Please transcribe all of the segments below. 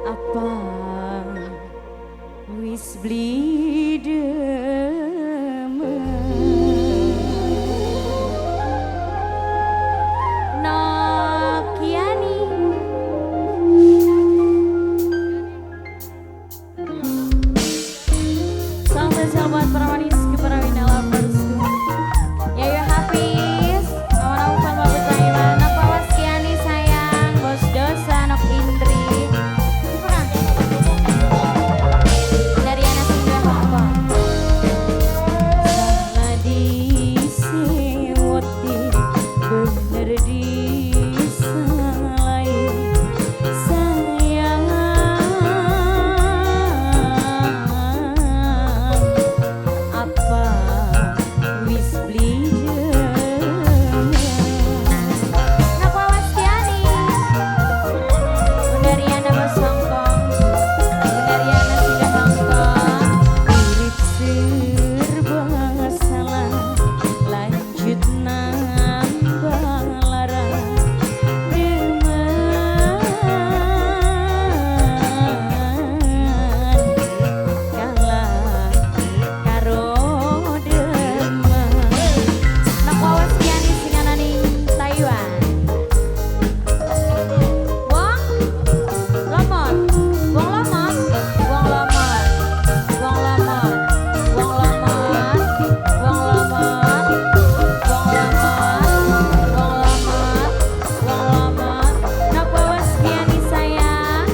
Apa wis beli demen Nokiani. Salam spesial buat para manis keperawina lovers. Ya yo Hafiz, Mama Naufal, Bapak Taiwan, Nok Wawas Kiani sayang, Bos Dosa, Nok Indri. Dariana Singgah Hongkong. Salah disewoti, bener disalahi sayang. Apa wis beli demen Nok Wawas Kiani, Bunda Riana Bos Hongkong, Bunda Riana Singgah Hongkong. Urip serba salah, lanjut nambah lara demen kalah karo demen. Nok Wawas Kiani sing ana ning Taiwan. Wong Lomon, wong Lomon, wong Lomon, wong Lomon, wong Lomon, wong Lomon, wong Lomon, wong Lomon, wong Lomon. Nok Wawas Kiani sayang.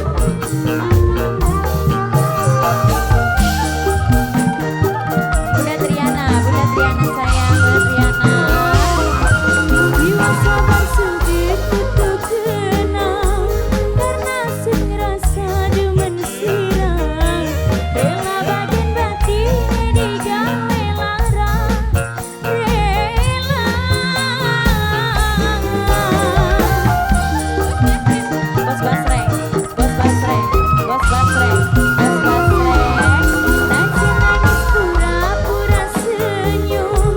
Bunda Triana sayang, Bunda Triana. Jiwa sabar sulit untuk kenal, karena sing ngerasa demen sirah. Rela badan batin digawe lara, rela. Bos Basreng, bos Basreng, bos Basreng, bos Basreng. Naksir nangis pura-pura senyum,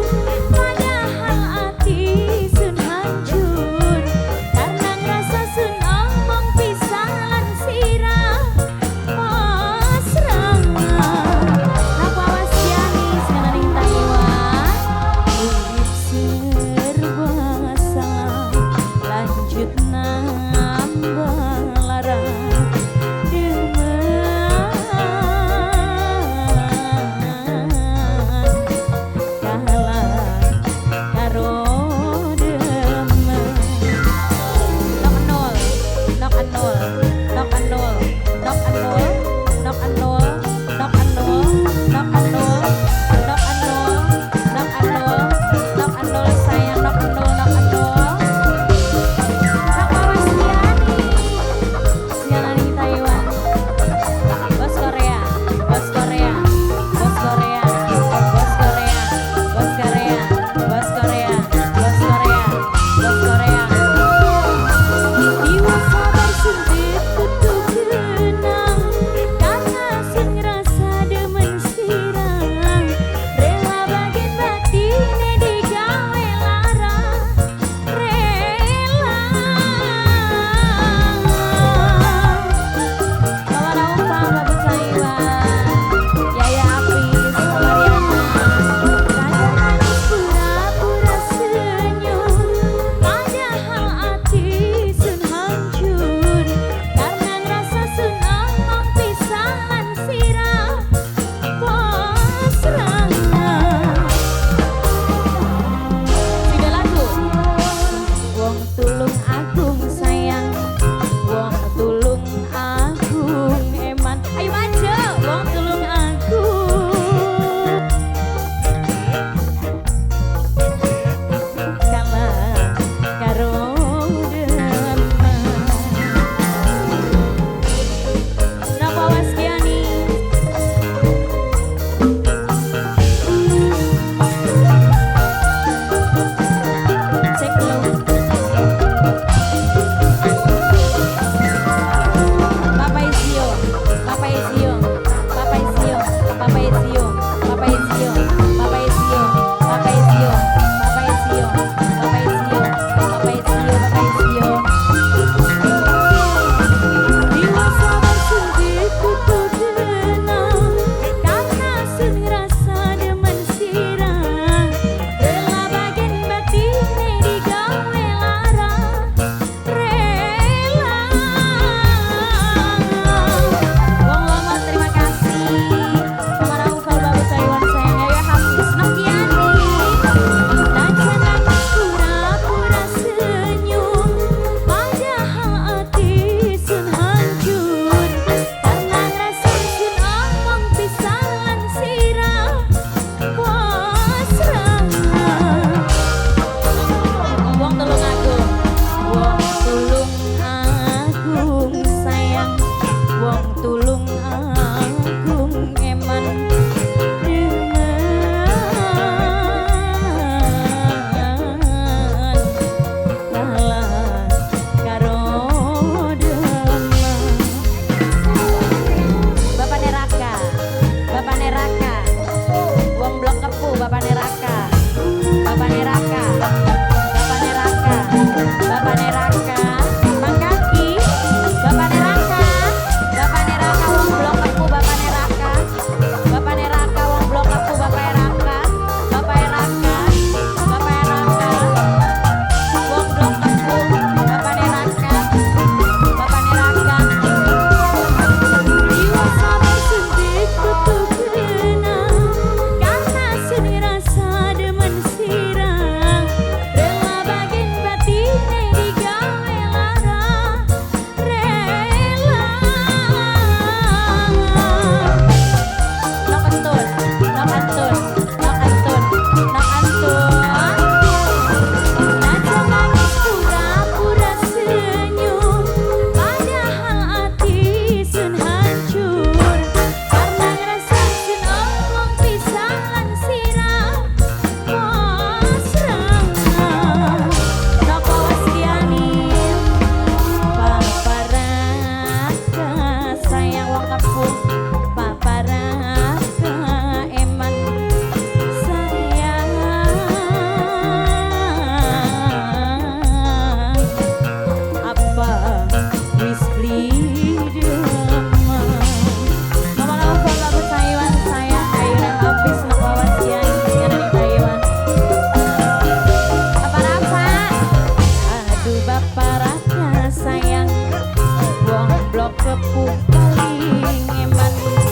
Paling eman.